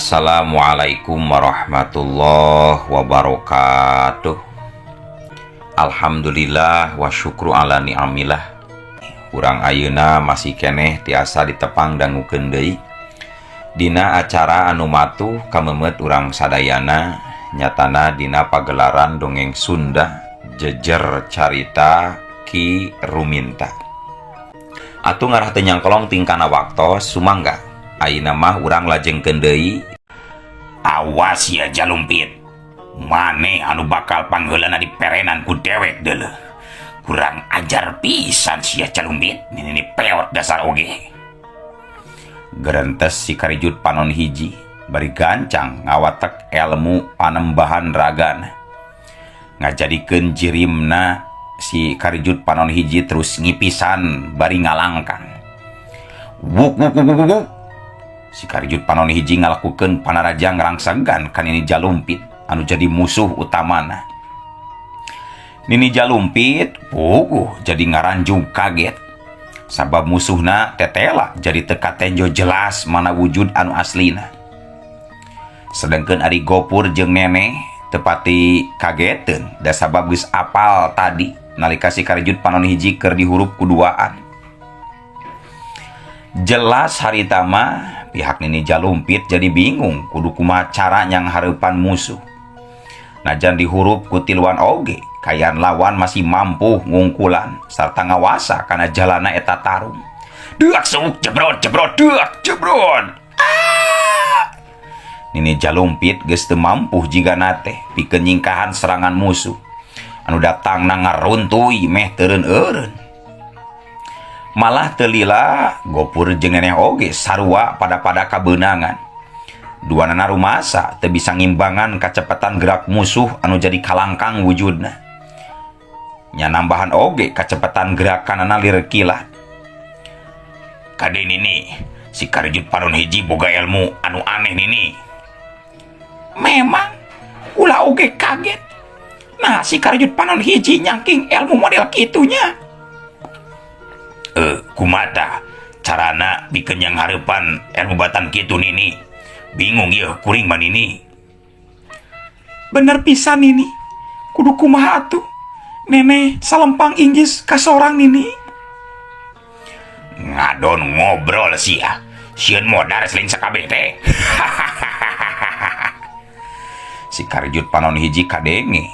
Assalamualaikum warahmatullahi wabarakatuh. Alhamdulillah wa syukru ala ni'amillah. Urang ayeuna masih keneh tiasa ditepang dangukeun deui dina acara anu matuh kamemet urang sadayana, nyatana dina pagelaran dongeng Sunda Jejer Carita Ki Ruminta. Atuh ngarah teu nyangkolong tingkana waktos, sumangga ayeuna mah urang lajengkeun deui. Awas ya, Jalumpit. Maneh anu bakal pangheulana diperenan ku dewek deuleu. Kurang ajar pisan sia, Jalumpit. Nini peot dasar oge. Gerentes si Karijut Panon Hiji bari gancang ngawatek ilmu panembahan ragana. Ngajadikeun jirimna si Karijut Panon Hiji terus ngipisan bari ngalangkang. Wuk wuk wuk wuk wuk. Si Karijut Panon Hiji ngalakukeun panarajang rangsagan ka Nini Jalumpit anu jadi musuh utamana. Nini Jalumpit puguh jadi ngaranjung kaget. Sabab musuhna tetela jadi teu katenjo jelas mana wujud anu aslina. Sedangkan ari Gopur jeung Neneh teu pati kageteun da sabab geus apal tadi nalika si Karijut Panon Hiji keur dihurup ku duaan. Jelas harita mah pihak Nini Jalumpit jadi bingung kudu kumaha cara nyanghareupan musuh. Najan dihurup ku tiluan oge, kayan lawan masih mampu ngungkulan sarta ngawasa kana jalana eta tarung. Deak seuk jebrot jebrot deak jebrot. Ah! Nini Jalumpit geus teu mampu jigana teh pikeun nyingkahan serangan musuh anu datangna ngaruntuy meh teureun-eureun. Malah teu lila Gopur jeung Neneh oge sarua pada-pada kabeunangan. Duanana rumasa teu bisa ngimbangan kacepetan gerak musuh anu jadi kalangkang wujudna. Nya nambahan oge kacepetan gerakanana lir kilat. Kade, Nini, si Karijut Panon Hiji boga ilmu anu aneh, Nini. Memang kula oge kaget. Nah, si Karijut Panon Hiji nyangking ilmu model kitunya. Eh, kumaha carana pikeun nyanghareupan ilmu batan kitu, Nini? Bingung ya kuring mah, Nini. Bener pisan, Nini. Kudu kumaha atuh? Neneh salempang inggis kasorang, Nini. Ngadon ngobrol sia. Sieun modar selain sakabeh teh. Si Karjut Panon Hiji kadenge.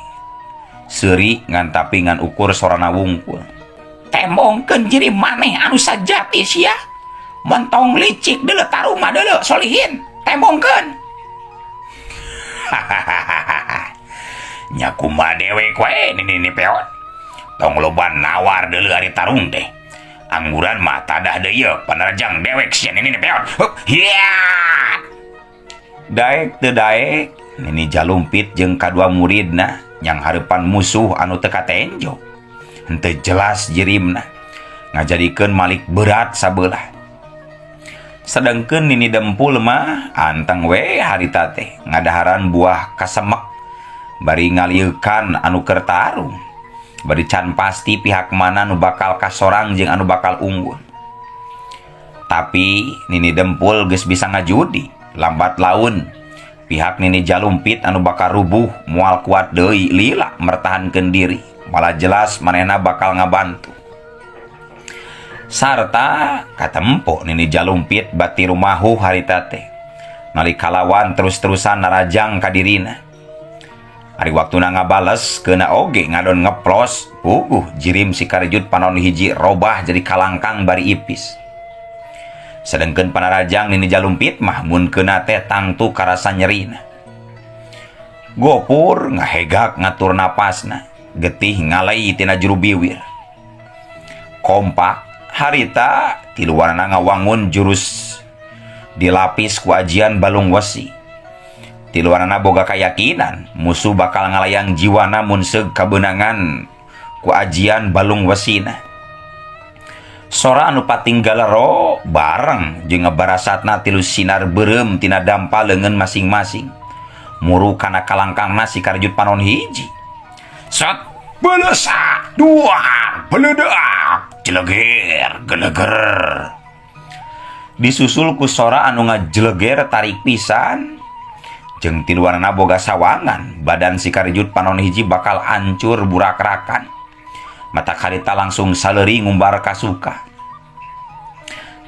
Seuri ngan tapi ngan ukur sorana wungkul. Tembongkeun jiri maneh anu sajati sia. Mentong licik deuleu taruma deuleu solihin. Tembongkeun. Nya kumaha dewek we, Nini, Nini peot. Tong loba nawar deuleu ari tarung teh. Angguran mah tadah deui ye panarajang dewek sia, Nini peot. Hup, hiat. Daek teu daek, Nini Jalumpit jeung kadua muridna nyanghareupan musuh anu teu katenjo. Henteu jelas jirimna. Ngajadikeun malik berat sabelah. Sedangkeun Nini Dempul mah anteng we harita teh ngadaharan buah kasemek bari ngalieukan anu keur tarung. Bari can pasti pihak mana nu bakal kasorang jeung anu bakal unggul. Tapi Nini Dempul geus bisa ngajudi, lambat laun pihak Nini Jalumpit anu bakal rubuh moal kuat deui lila mertahankeun diri, malah jelas manehna bakal ngabantu. Sarta katempo Nini Jalumpit bati rumahu harita teh. Nalika lawan terus-terusan narajang ka dirina. Ari waktuna ngabales keuna oge ngadon ngeplos, puguh jirim si Karejut Panon Hiji robah jadi kalangkang bari ipis. Sedengkeun panarajang Nini Jalumpit mah mun keuna teh tangtu karasa nyerina. Gopur ngahegak ngatur napasna, getih ngalai tina juru biwir. Kompak harita tiluanana ngawangun jurus dilapis ku ajian balung wesi. Tiluanana boga kayakinan musuh bakal ngalayang jiwana mun seug kabeunangan ku ajian balung wesina. Sora anu patinggalero bareng jeung ngebarasatna tilu sinar beureum tina dampa leungeun masing-masing. Muru kana kalangkangna si Karjut Panon Hiji. Sat belesak dua beledak jeleger geleger. Disusul ku sora anu ngajeleger tarik pisan. Jeung tiluanana boga sawangan, badan si Karijut panon hiji bakal ancur burakrakan. Mata karita langsung saleuri ngumbar kasuka.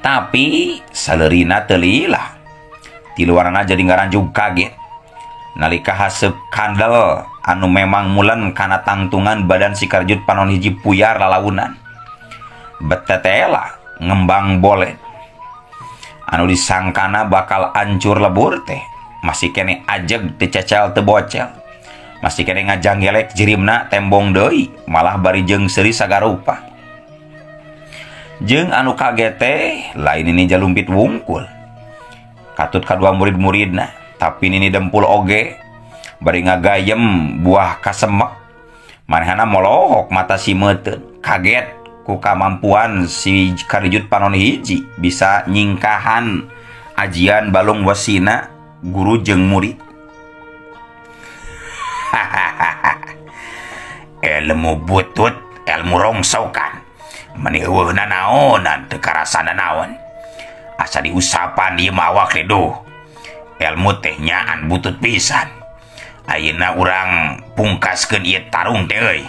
Tapi saleurina teu lila. Tiluanana jadi ngaranjug kaget. Nalika haseup kandel anu memang mulen kana tangtungan badan si Karijut panon hiji puyar lalaunan. Betetela ngembang boled. Anu disangkana bakal ancur lebur teh masih kene ajeg teu cecel teu bocel. Masih kene ngajanggelek jirimna tembong deui malah bari jeung seuri sagarupa. Jeung anu kaget teh lain Nini Jalumpit wungkul. Katut kadua murid-muridna, tapi Nini Dempul oge bari ngagayem buah kasemek. Manehana molohok mata simeuteun, kaget ku kamampuan si Karijut panon hiji bisa nyingkahan ajian balung wesina guru jeung murid. Ilmu butut, ilmu rongsokan. Meni eueuh nanaonan teu karasana naon. Asa diusapan ieu mah awak teh duh. Ilmu teh nyaan butut pisan. Ayeuna urang pungkaskeun ieu tarung teh euy.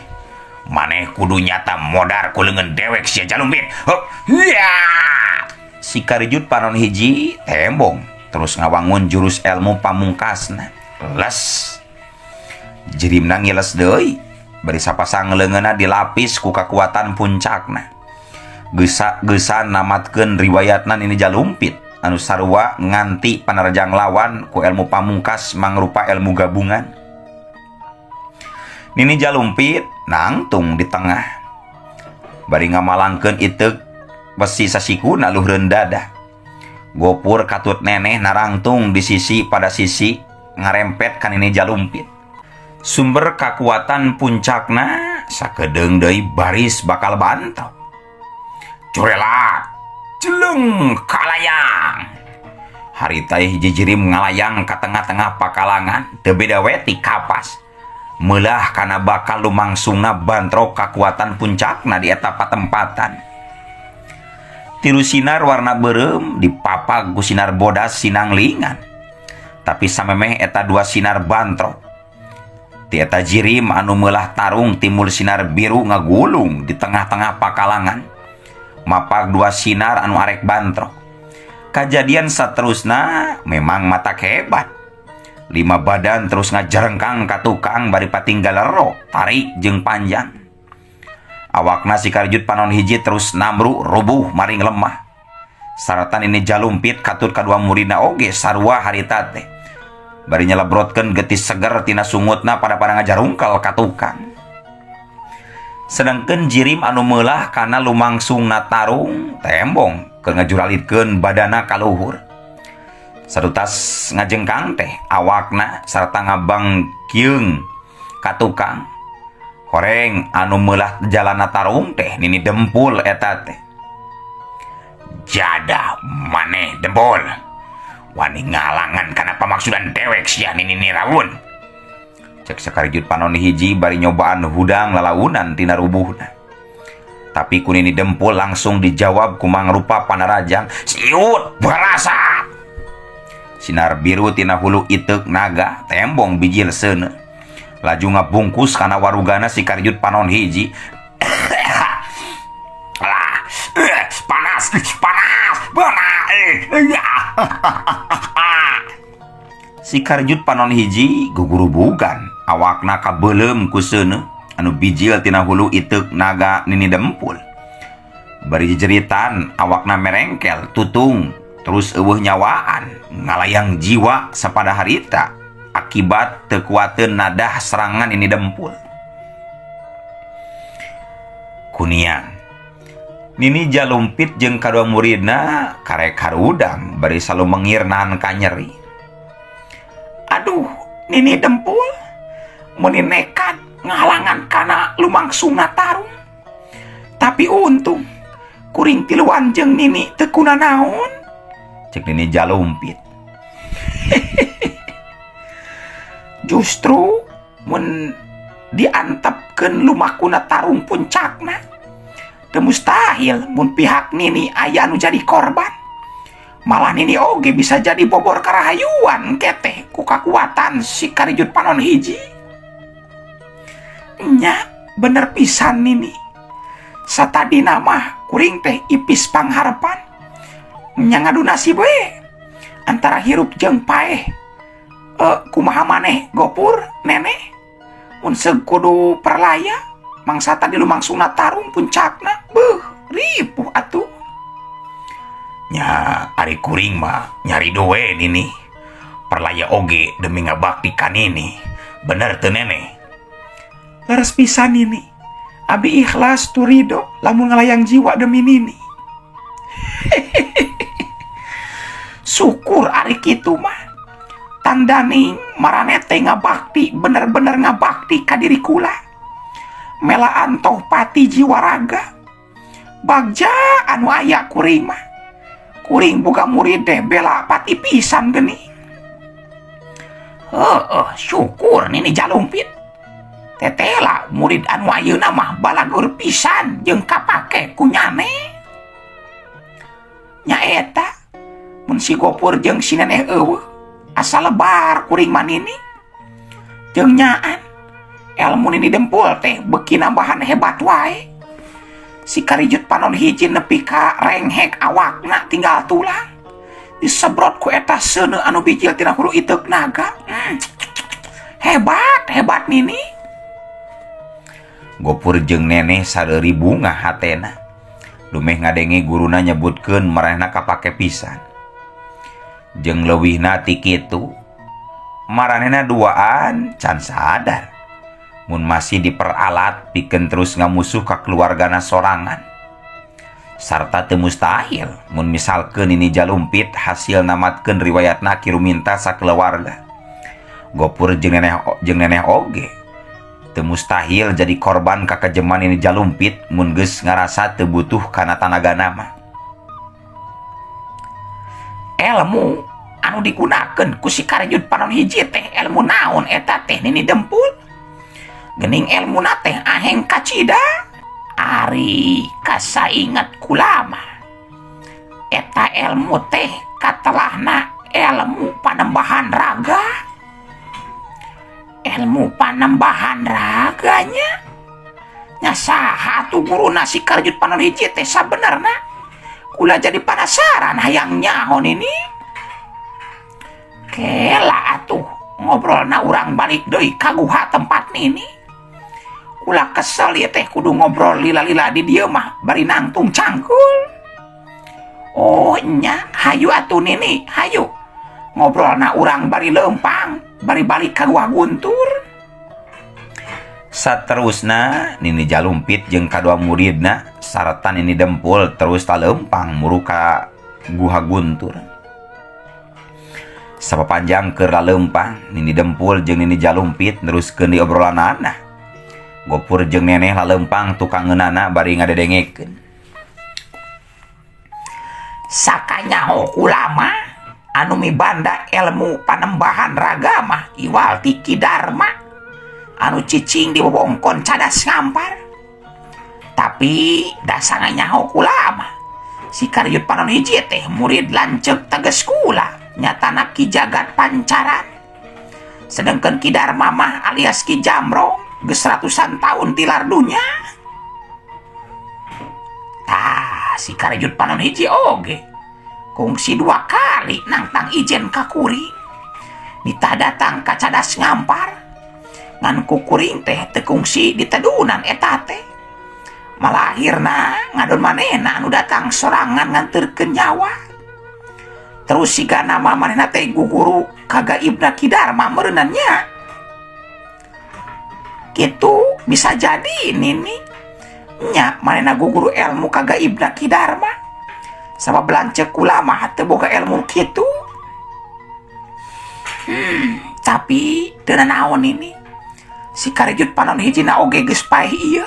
Maneh kudu nyata modar ku leungeun dewek sia Jalumpit. Hup. Ya. Si Karijut panon hiji tembong terus ngawangun jurus ilmu pamungkasna. Les. Jirimna ngiles deui bari sapasang leungeunna dilapis ku kakuatan puncakna. Gesa-gesan namatkeun riwayatna Nini Jalumpit anu sarua nganti panarjang lawan ku ilmu pamungkas mangrupa ilmu gabungan. Nini Jalumpit nangtung di tengah bari ngamalangkeun iteuk besi sasikuna luhureun dada. Gopur katut neneh narangtung di sisi pada sisi ngarempet ka Nini Jalumpit. Sumber kakuatan puncakna sakedeung deui baris bakal bantok. Curelat, jeleng kalayang. Harita hiji jirim ngalayang ka tengah-tengah pakalangan, teu beda we ti kapas. Meulah kana bakal lumangsungna bantrok kakuatan puncakna di eta patempatan. Tilu sinar warna beureum dipapag ku sinar bodas sinanglingan. Tapi samemeh eta dua sinar bantrok. Ti eta jirim anu meulah tarung timbul sinar biru ngagulung di tengah-tengah pakalangan. Mapag dua sinar anu arek bantrok. Kajadian saterusna memang mata hebat. 5 badan terus ngajarengkang ka tukang bari patinggal lero, tarik jeung panjang. Awakna si Karijut panon hiji terus namru rubuh maring lemah. Saratan Nini Jalumpit katut kadua muridna oge sarua harita teh. Bari nyelebrotkeun getis seger tina sungutna pada-pada ngajarungkel ka tukang. Sedangkeun jirim anu meulah kana lumangsungna tarung tembong keur ngajuralitkeun badana ka luhur. Sadutas ngajengkang teh awakna sarta ngabang kieung ka tukang. Horeng anu meulah jalana tarung teh Nini Dempul eta teh. Jada maneh Dempul. Wani ngalangan kana pamaksudan dewek sia Nini Nirawun. Cek Sakarijut panon hiji bari nyobaan hudang lalaunan tina rubuhna. Tapi ku Nini Dempul langsung dijawab ku mangrupa panarajang. Siut barasa. Sinar biru tina hulu iteuk naga tembong bijil seuneu. Laju ngabungkus kana warugana si Karijut panon hiji. Alah, panas, panas, panas. Si Karijut panon hiji gugurubugan, awakna kabeuleum ku seuneu anu bijil tina hulu iteuk naga Nini Dempul. Bari jejeritan awakna merengkel tutung terus eueuh nyawaan ngalayang jiwa sapada harita akibat teu kuateun nadah serangan Nini Dempul. Kuniang Nini Jalumpit jeung kadua muridna karek harudang bari salumengir nahan kanyeri. Aduh, Nini Dempul meni nekat ngahalangan kana lumangsungna tarung. Tapi untung kuring tiluan jeung Nini teu kunanaon. Cek Nini Jalumpit. Justru mun diantepkeun lumakuna tarung puncakna teu mustahil mun pihak Nini aya nu jadi korban. Malah nini oge bisa jadi bobor karahayuan engke teh ku kakuatan si Karijut Panon Hiji. Nya bener pisan nini. Satadina mah kuring teh ipis pangharepan. Nya ngadu nasib we antara hirup jeung paeh. Kumaha maneh Gopur neneh? Mun seug kudu perlaya mangsa tadi lumangsungna tarung puncakna beuh ripuh atuh. Nya ari kuring mah nyari we nini. Perlaya oge demi ngabakti ka nini. Bener teu neneh? Leres pisan nini. Abi ikhlas tu ridho lamun ngalayang jiwa demi nini. Syukur ari kitu mah. Tandani marane teh ngabakti bener-bener ngabakti ka diri kula. Melaan toh pati jiwa raga. Bagja anu aya kuring mah. Kuring boga murid teh bela pati pisan geuning. Heeh, syukur nini Jalumpit. Tetela murid anu ayeuna mah balagur pisan jeung kapake ku nyane. Nyaeta mun si Gopur jeung si neneh eueuh asa lebar kuring mah nini. Jeung nyaan elmu nini dempul teh beuki nambahan hebat wae. Si Karijut Panon Hiji nepi ka renghek awakna tinggal tulang. Disebrot ku eta seuneu anu bijil tina hulu iteuk naga. Hebat, hebat nini. Gopur jeung neneh sareuri bunga hatena. Dumeh ngadenge guruna nyebutkeun maranehna kapake pisan. Jeung leuwihna ti kitu, maranehna duaan can sadar. Mun masih diperalat pikeun terus ngamusuh ka keluargana sorangan. Sarta teu mustahil mun misalkeun nini Jalumpit hasil namatkeun riwayatna Ki Ruminta sakeluarga. Gopur jeung neneh oge teu mustahil jadi korban kakejeman nini Jalumpit mun geus ngarasa teu butuh kana tanagana mah. Elmu anu digunakeun ku si Karijut Panon Hiji teh elmu naon eta teh nini dempul? Gening elmu na teh aheng kacida. Ari kasaingat kulama eta elmu teh katelahna elmu panembahan raga. Elmu panembahan raganya nya saha atuh guruna si Karijut Panon Hiji teh sabenerna? Kula jadi penasaran hayang nyaho nini. Kela atuh ngobrolna urang balik deui ka guha tempat nini. Kula kesel ieu teh kudu ngobrol lila-lila di dieu mah bari nangtung cangkul. Oh nya hayu atuh nini, hayu. Ngobrolna urang bari leumpang, bari balik ka Guha Guntur. Saterusna nini Jalumpit jeung kadua muridna sarta nini dempul terus taleumpang muru ka Guha Guntur. Sapapanjang keur laleumpang nini dempul jeung nini Jalumpit neruskeun di obrolanana. Gopur jeung neneh laleumpang tukang ngeunana bari ngadedengekeun. Sakanyaho kulama anu mibanda ilmu panembahan raga mah iwal ti Ki Darma anu cicing di wewengkon Cadas Ngampar. Tapi dasana nyaho kulama si Karijut Panon Hiji teh murid lanceuk teges kula nyatana Ki Jagat Pancaran. Sedangkan Ki Darma mah alias Ki Jamrong geus ratusan tahun tilar dunya. Tah si Karijut Panon Hiji oge kungsi dua kali nangtang ijen ka kuring. Nitah datang ka Cadas Ngampar ngan ku kuring teh teu kungsi ditedunan eta teh. Malahirna ngadon manehna anu datang sorangan nganterkeun nyawa. Terus siga nama manehna teh guguru kagaibna Ki Darma meureunnan nya. Kitu bisa jadi nini nya manehna guguru ilmu kagaibna Ki Darma. Sabab lanceuk kula mah teu boga ilmu kitu. Tapi teu nanaon ini. Si Karijut Panon Hijina oge geus paeh ieu.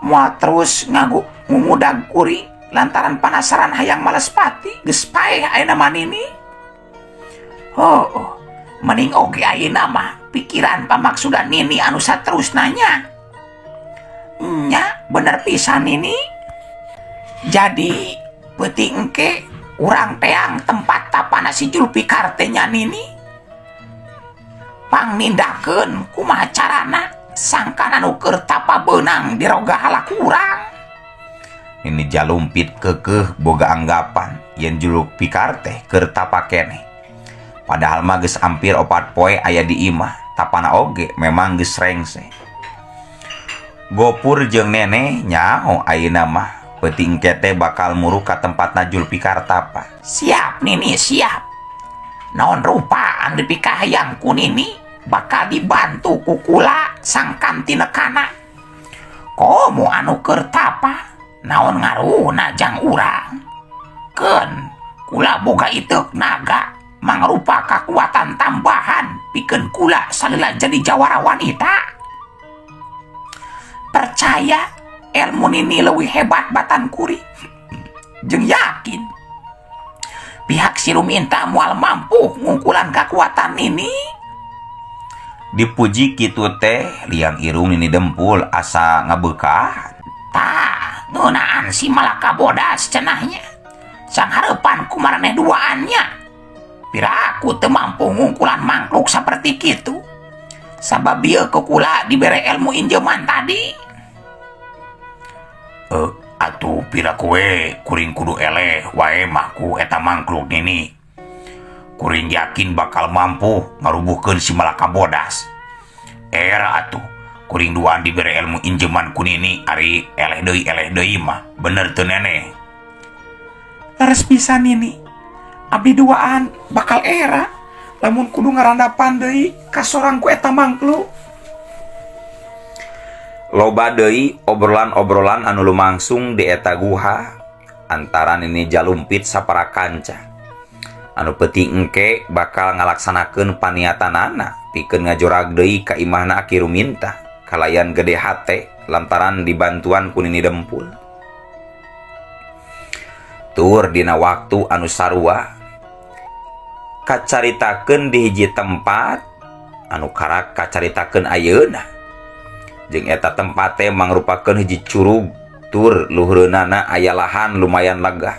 Moal terus ngagu ngumudag kuring lantaran penasaran hayang males pati geus paeh ayeuna mah nini. Oh, mending oge ayeuna mah pikiran pamaksudan nini anu saterusna nya. Nya bener pisan nini. Jadi peuting engke Urang teang tempat tapana si Julfikar teh nya, Nini. Pangnindakeun kumaha carana sangkan anu keur tapa beunang diroga halak urang. Nini Jalumpit kekeh boga anggapan yen Julfikar teh keur tapa keneh. Padahal mah geus hampir 4 poe aya di imah, tapana oge memang geus rengse. Gopur jeung Neneh nyaho ayeuna mah peuting kete bakal muru ka tempatna Julfikar tapa. Siap, Nini, siap. Naon rupa anu dipikahayang ku Nini bakal dibantu ku kula sangkan tinekana. Komo anu keur tapa naon ngaruhna jang urang. Keun kula boga iteuk naga mangrupa kakuatan tambahan pikeun kula salila jadi jawara wanita. Percaya ilmu Nini leuwih hebat batan kuring. Jeung yakin pihak si Ruminta moal mampu ngungkulan kekuatan Nini. Dipuji kitu teh liang irung Nini Dempul asa ngabeukahan. Tah, ngeunaan si Malaka bodas cenahnya. Sang hareupan ku maraneh duaannya. Piraku teu mampu ngungkulan mangkluk saperti kitu. Sabab ieu ku kula dibere ilmu injeman tadi. Atuh piraku we kuring kudu eleh wae mah ku eta mangkluk, Nini. Kuring yakin bakal mampu ngarubuhkeun si Malaka bodas. Era atuh kuring duaan dibere ilmu injeman ku Nini, ari eleh deui mah bener teu, Neneh? Leres pisan, Nini. Abdi duaan bakal era lamun kudu ngarandapan deui kasorang ku eta mangkluk. Loba deui obrolan-obrolan anu lumangsung di eta guha antara Nini Jalumpit sapara kanca. Anu peuting engke bakal ngalaksanakeun paniatanana pikeun ngajorag deui ka imahna Aki Ruminta kalayan gede hate lantaran dibantuan ku Nini Dempul. Tur dina waktu anu sarua kacaritakeun di hiji tempat anu karak kacaritakeun ayeuna. Jeung eta tempat teh mangrupakeun hiji curug tur luhureunana aya lahan lumayan lega.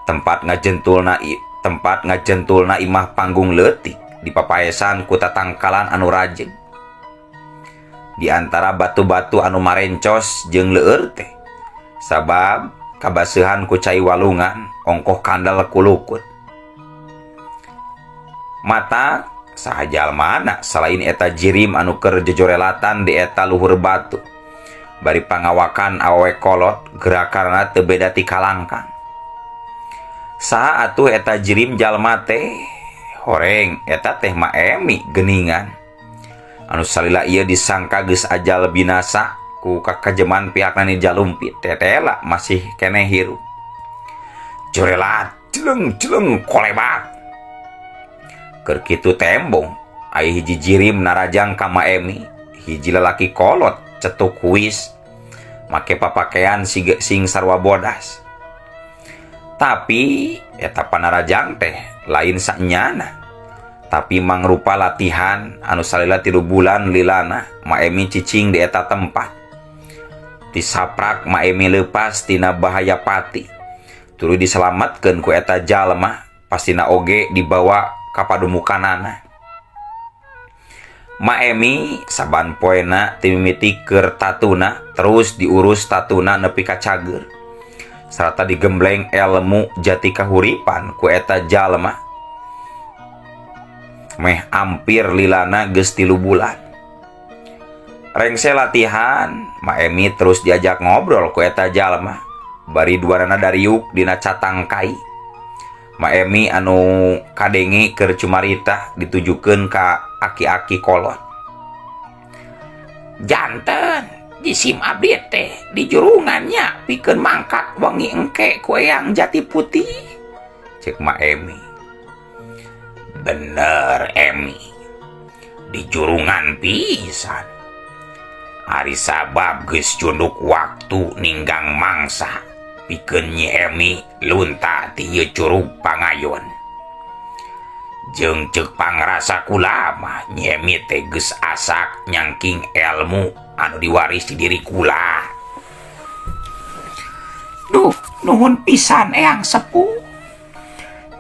Tempat ngajentulna imah panggung leutik dipapaesan ku tatangkalan anu rajeg. Di antara batu-batu anu marencos jeung leur teh sabab kabaseuhan ku cai walungan ongkoh kandel kulukut. Mata saha jalmana selain eta jirim anu keur jejorelatan di eta luhur batu. Bari pangawakan awewe kolot gerakanna teu beda ti kalangkang. Saha atuh eta jirim jalma teh? Horeng eta teh Ma Emi geningan. Anu salila ieu disangka geus ajal binasa ku kakajeman pihak Nini Jalumpit tetela masih keneh hirup. Jorelat jeleng jeleng kolebak. Keur kitu tembong aya hiji jirim narajang ka Ma Emi, hiji lalaki kolot cetuk kuis make papakaian sing sarua bodas. Tapi eta panarajang teh lain sanyana. Tapi mangrupa latihan anu salila 3 bulan lilana Ma Emi cicing di eta tempat. Tisaprak Ma Emi leupas tina bahaya pati. Tuluy diselamatkeun ku eta jalma pastina oge dibawa ka padumukanana. Ma Emi saban poena timimiti keur tatuna terus diurus tatuna nepi ka cager. Sarta digembleng ilmu jati kahuripan ku eta jalma. Meh ampir lilana geus 3 bulan. Rengse latihan, Ma Emi terus diajak ngobrol ku eta jalma. Bari duanana dariuk dina catang kai. Ma Emi anu kadenge keur cumarita ditujukeun ka aki-aki kolot. Janten jisim abdi teh di jurungannya pikeun mangkat wengi engke ku Eyang Jati Putih. Cek Ma Emi. Bener Emi. Di jurungan pisan. Ari sabab geus cunduk waktu ninggang mangsa pikeun Nyi Emi lunta ti ieu curug pangayon. Jeung ceuk pangrasa kula mah Nyi Emi teh geus asak nyangking elmu anu diwaris di diri kula. Duh, nuhun pisan Eyang Sepuh.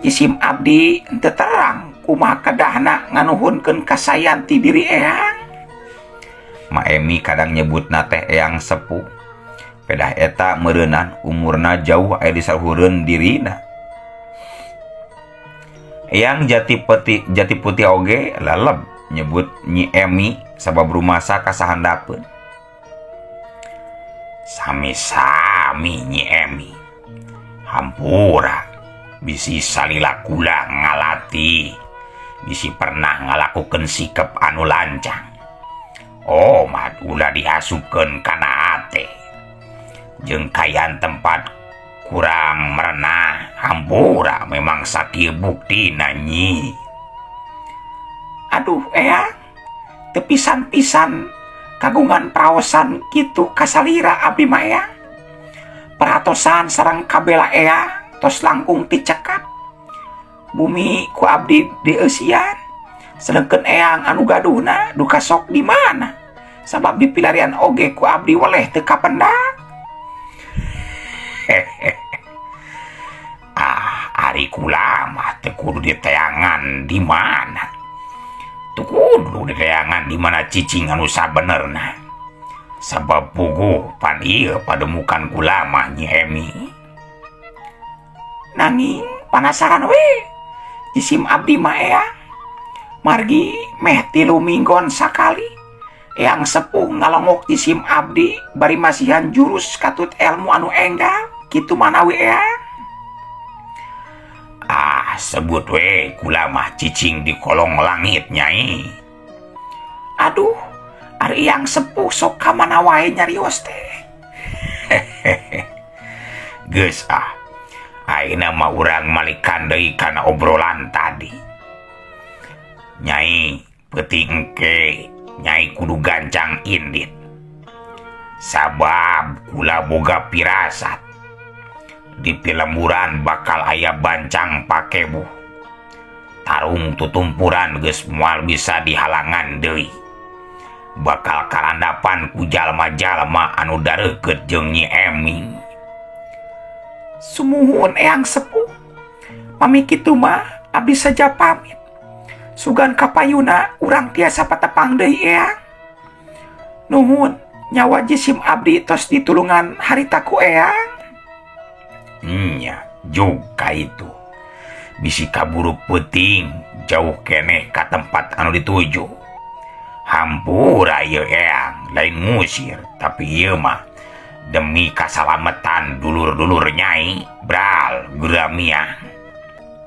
Jisim abdi henteu terang kumaha kedahna nganuhunkeun kasayan ti diri Eyang. Ma Emi kadang nyebutna teh Eyang Sepuh. Pedah eta meureunan umurna jauh aya di saluhureun dirina. Eyang Jati Putih, Jati Putih oge laleb nyebut Nyi Emi sabab rumasa kasahandapeun. Sami-sami, Nyi Emi. Hampura bisi salila kula ngalati, bisi pernah ngalakukeun sikap anu lancang. Omat ulah diasupkeun kana hate. Jeung kaayaan tempat kurang merenah, hampura memang sakieu buktina, Nyi. Aduh, Eyang, teu pisan-pisan kagungan praosan kitu kasalira abdi mah, Eyang. Perhatosan sareng kabela Eyang tos langkung ti cekap. Bumi ku abdi dieusian, sedengkeun Eyang anu gaduhna duka sok di mana? Sabab dipilarian oge ku abdi weleh teu kapendak. Ah, ari kula mah teu kudu diteangan di mana. Teu kudu diteangan di mana cicing anu sabenerna. Sabab puguh pan ieu pademukan kula mah, Nyi Emi. Nanging panasaran we jisim abdi mah, Eyang. Margi meh 3 minggon sakali Eyang Sepuh ngalongok jisim abdi bari masihan jurus katut ilmu anu enggal kitu manawi, Eyang. Ah, sebut we kula mah cicing di kolong langit, Nyai. Aduh, ari Eyang Sepuh sok ka mana wae nyarios teh? Geus ah. Ayeuna mah urang malikan deui kana obrolan tadi. Nyai, peuting engke Nyai kudu gancang indit. Sabab kula boga pirasat. Di pilemburan bakal aya bancang pakebuh. Tarung tutumpuran geus moal bisa dihalangan deui. Bakal karandapan ku jalma-jalma anu dareukeut jeung Nyi Emi. Sumuhun, Eyang Sepuh. Pami kitu mah abdi saja pamit. Sugan kapayuna urang tiasa patepang deui, Eyang. Nuhun, nyawa jisim abdi tos ditulungan harita ku Eyang. Nya, juga itu. Bisi kaburu peuting jauh keneh ka tempat anu dituju. Hampura ieu Eyang, lain ngusir, tapi ieu mah demi kasalamatan dulur-dulur Nyai. Bral geura miang.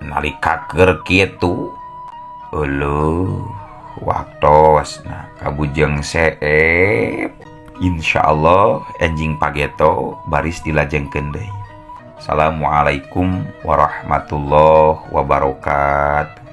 Nalika keur kitu, euleuh, waktosna kabujeng seep. Insyaallah enjing pageto baris dilajengkeun deui. Assalamualaikum warahmatullahi wabarakatuh.